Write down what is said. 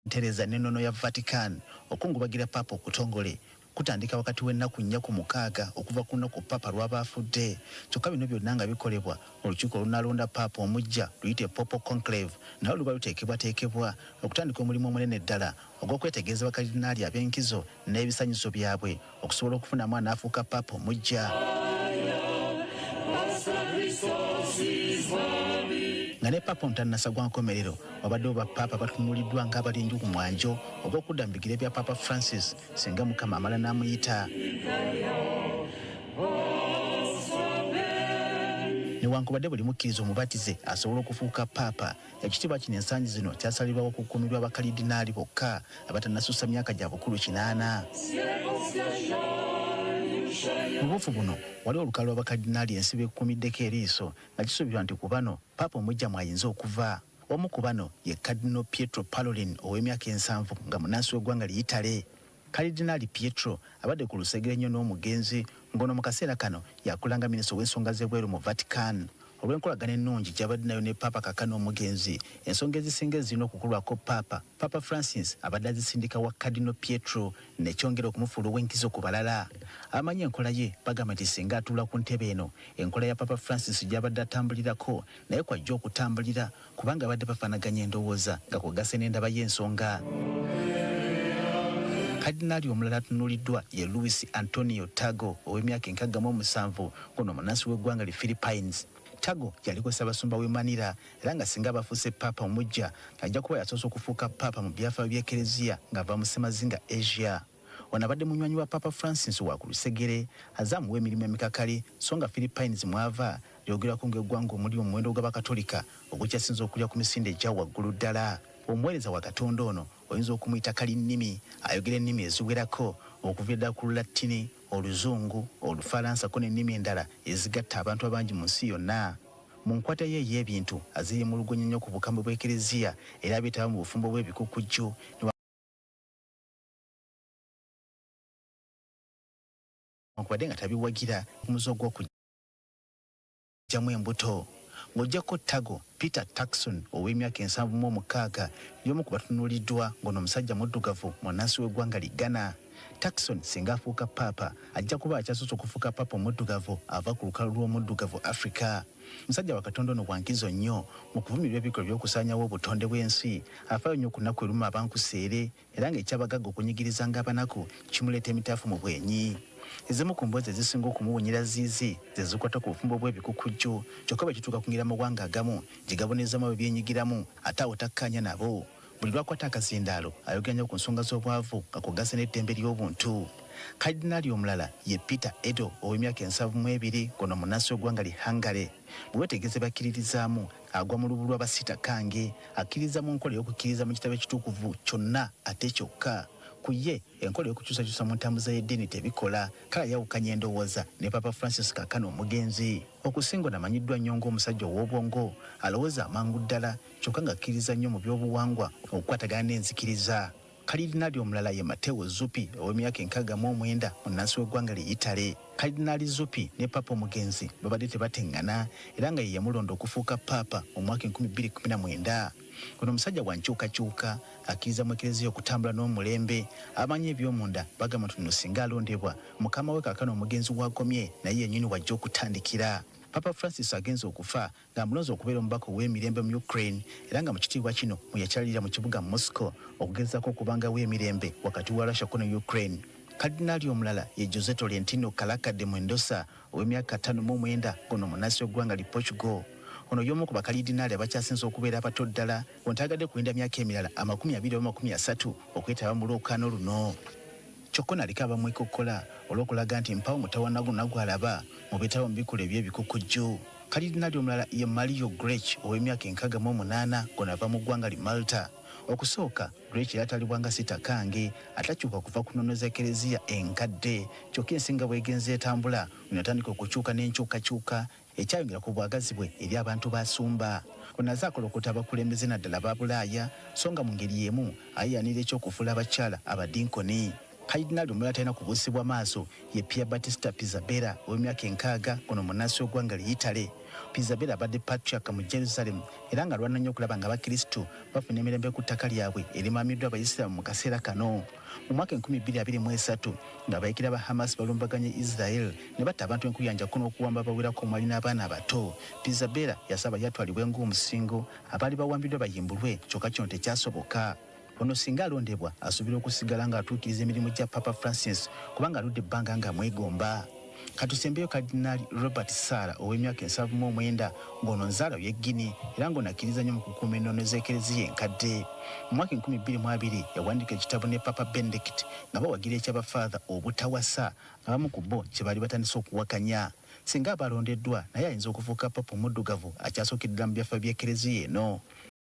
Ntereza n'ennono ya Vatican. Okungubagira Paapa okutongole kutandika wakati w'ennaku nnya ku mukaaga okuva ku lunaku Paapa lw'aba afudde. Kyokka bino byonna nga bikolebwa, olukiiko olunaalonda Paapa omuggya luyite Papal Conclave nalwo luba luteekebwateekebwa okutandika omulimu omunene ddala ogw'okwetegereza bakalidinaali ab'enkizo n'ebisanyizo byabwe okusobola okufunamu anaafuuka Paapa omuggya. Nga ne Paapa ono tannasa gwa nkomerero, wabaddewo Bapaapa abatunuuliddwa ng'abali enju ku mwanjo ogw'okudda mu bigere bya Paapa Francis singa Mukama amala n'amuyita. Newankubadde buli mukkiriza omubatize asobola okufuuka Paapa, Ekitiibwa kino ensangi zino kyasalibwawo okukuumirwa bakalidinaali bokka abatannasussa myaka gya bukulu kinaana. Mu buufu buno waliwo olukalala lwa bakalidinaali ensi b'ekuumiddeko eriiso nga kisuubirwa nti ku bano Paapa omuggya mw'ayinza okuva. Omu ku bano ye Cardinal Pietro Parolin ow'emyaka ensanvu nga munnansi w'eggwanga li Yitale. Kalidinaali Pietro abadde ku lusegere nnyo n'omugenzi ng'ono mu kaseera kano y'akola nga minisita ow'ensonga z'ebweru mu Vatican. Olw'enkolagana ennungi gy'abadde nayo ne Paapa kaakano omugenzi, ensonga ezisinga ezirina okukolwako Paapa, Paapa Francis abadde azisindika wa Cardinal Pietro ne kyongera okumufuula ow'enkizo ku balala. Abamanyi enkola ye bagamba nti singa atuula ku ntebe eno, enkola ya Paapa Francis gy'abadde atambulirako naye kw'ajja okutambulira kubanga abadde bafaanaganya endowooza nga kw'ogasse n'endaba y'ensonga. Kadinaali omulala atunuuliddwa ye Luis Antonio Tagle ow'emyaka enkagga mu omusanvu ng'ono munnansi w'eggwanga li Philippines. Tagle yaliko Ssabasumba w'e Manila era nga singa aba afuuse Paapa omuggya ajja kuba yasoose okufuuka Paapa mu byafaayo by'Eklezia ng'ava mu ssemazinga Asia. Ono abadde munywanyi wa Paapa Francis wa ku lusegere, azze amuwa emirimu emikakali so nga Philippines mw'ava lyogerwako ng'eggwanga omuli omuwendo gw'Abakatolika ogukyasinze okulya ku misinde egya waggulu ddala. Omuweereza wa Katonda ono oyinza okumuyita kalinnimi, ayogera ennimi eziwerako okuviira ddala ku Lulattini, Oluzungu, Olufalansa ko n'ennimi endala ezigatta abantu abangi mu nsi yonna. Mu nkwata ye ey'ebintu azze yeemulugunya nnyo ku bukambwe bw'Eklezia era abeetaba mu bufumbo bw'ebikukujju newankubadde nga tabiwagira ku muze ogw'okuggyamu embuto. Ng'oggyeko Tago, Peter Turkson ow'emyaka 76 y'omu ku batunuuliddwa ng'ono musajja muddugavu munnansi w'eggwanga li Ghana. Turkson singa afuuka Paapa ajja kuba akyasoose okufuuka Paapa omuddugavu ava ku lukalu lw'omuddugavu Afrika. Musajja wa Katonda ono wa nkizo nnyo mu kuvumirira ebikolwa by'okusaanyawo obutonde bw'ensi. Afaayo nnyo ku nnaku eruma abankuseere era ng'eky'abagagga okunyigirizanga abanaku kimuleeta emitaafu mu bwenyi. Ezimu ku mboozi ezisinga okumuwunyira ziizi ze zikwata ku bufumbo bw'ebikukujju kyokka bwe kituuka ku ngeri amawanga agamu gye gabonerezaamu ababyenyigiramu ate awo takkaanya nabo. Buli lw'akwata akazindaalo ayogera nnyo ku nsonga z'obwavu nga kw'ogasse n'eddembe ly'obuntu. Kalidinaali omulala ye Peter Edo ow'emyaka 72 ng'ono munnansi w'eggwanga li Hungary. Bwe weetegereza by'akkiririzaamu agwa mu lubu lwa Basiitakange. Akkiririza mu nkola ey'okukkiririza mu kitabo ekitukuvu kyonna ate kyokka. Ku ye, enkola ey'okukyusakyusa mu ntambuza y'eddiini tebikola, kale ayawukanya endowooza ne Paapa Francis kaakano omugenzi. Okusinga ono amanyiddwa nnyo ng'omusajja ow'obwongo, alowooza amangu ddala kyokka ng'akkiririza nnyo mu by'obuwangwa okukwatagana n'enzikiriza. Kalidinaali omulala ye Matteo Zuppi ow'emyaka 69 munnansi w'eggwanga li Yitale. Kalidinaali Zuppi ne Paapa omugenzi babadde tebateŋŋana era nga ye yamulonda okufuuka Paapa mu mwaka 2019. Ono musajja wa nkyukakyuka, akkiriza mu Eklezia okutambula n'omulembe. Abamanyi eby'omunda bagamba nti ono singa alondebwa, mukama we kaakano omugenzi w'akomye naye yennyini w'ajja okutandikira. Paapa Francis agenze okufa ng'amulonze okubeera omubaka ow'emirembe mu Ukraine era nga mu kitiibwa kino mwe yakyalira mu kibuga Moscow okugezaako okubangawo emirembe wakati wa Russia ko ne Ukraine. Kalidinaali omulala ye Jose Tolentino Calaca de Mendoza ow'emyaka 59 ng'ono munnansi w'eggwanga li Portugal. Ono y'omu ku bakalidinaali abakyasinze okubeera abato ddala ono tayagadde kulinda myaka emirala 20 oba 30 okwetaba mu lwokaano luno. Kyokka ono aliko abamwekokkola olw'okulaga nti mpaawo mutawaana gwonna gw'alaba mu beetaba mu bikolwa eby'ebikukujju. Kalidinaali omulala ye Mario Grech ow'emyaka 68 ng'ono ava mu ggwanga li Malta. Okusooka, Grech yali atalibwa nga sitakange atakyuka kuva ku nnono z'Eklezia enkadde kyokka ensi nga bw'egenze etambula, ono yatandika okukyuka n'enkyukakyuka ekyayongera ku bwagazi bwe eri abantu b'asumba. Ono aze akolokota abakulembeze naddala aba Bulaaya so nga mu ngeri y'emu ayiiyanira eky'okufuula abakyala abadinkoni. Kalidinaali omulala atalina kubuusibwa maaso ye Pierbattista Pizzabella ow'emyaka enkaaga ng'ono munnansi w'eggwanga li Yitale. Pizzabella abadde patriarch mu Jerusalem era nga alwana nnyo okulaba nga abakirisitu bafuna emirembe ku ttaka lyabwe erimaamiddwa abayisiraamu mu kaseera kano. Mu mwaka 2023 ng'abayekera ba Hamas balumbaganye Israel ne batta abantu enkuyanja ko n'okuwamba abawerako omwali n'abaana abato, Pizzabella yasaba yatwalibwe ng'omusingo abaali bawambiddwa bayimbulwe kyokka kino tekyasoboka. Ono singa alondebwa asuubira okusigala ng'atuukiriza emirimu gya Papa Francis kubanga aludde ebbanga ng'amwegomba. Katusembeyo Kadinaali Robert Sarah ow'emyaka 79 ng'ono nzaala y'e Guinea era ng'ono akkiriza nnyo mu kukuuma ennono z'Ekereziya enkadde. Mu mwaka 2020 yawandiika ekitabo ne Papa Benedict nga bawagira eky'abafaatha obutawasa abamu ku bo kye baali batandise okuwakanya. Singa aba alondeddwa naye ayinza okufuuka Papa omuddugavu akyasookedde ddala mu byafaayo by'Ekereziya eno.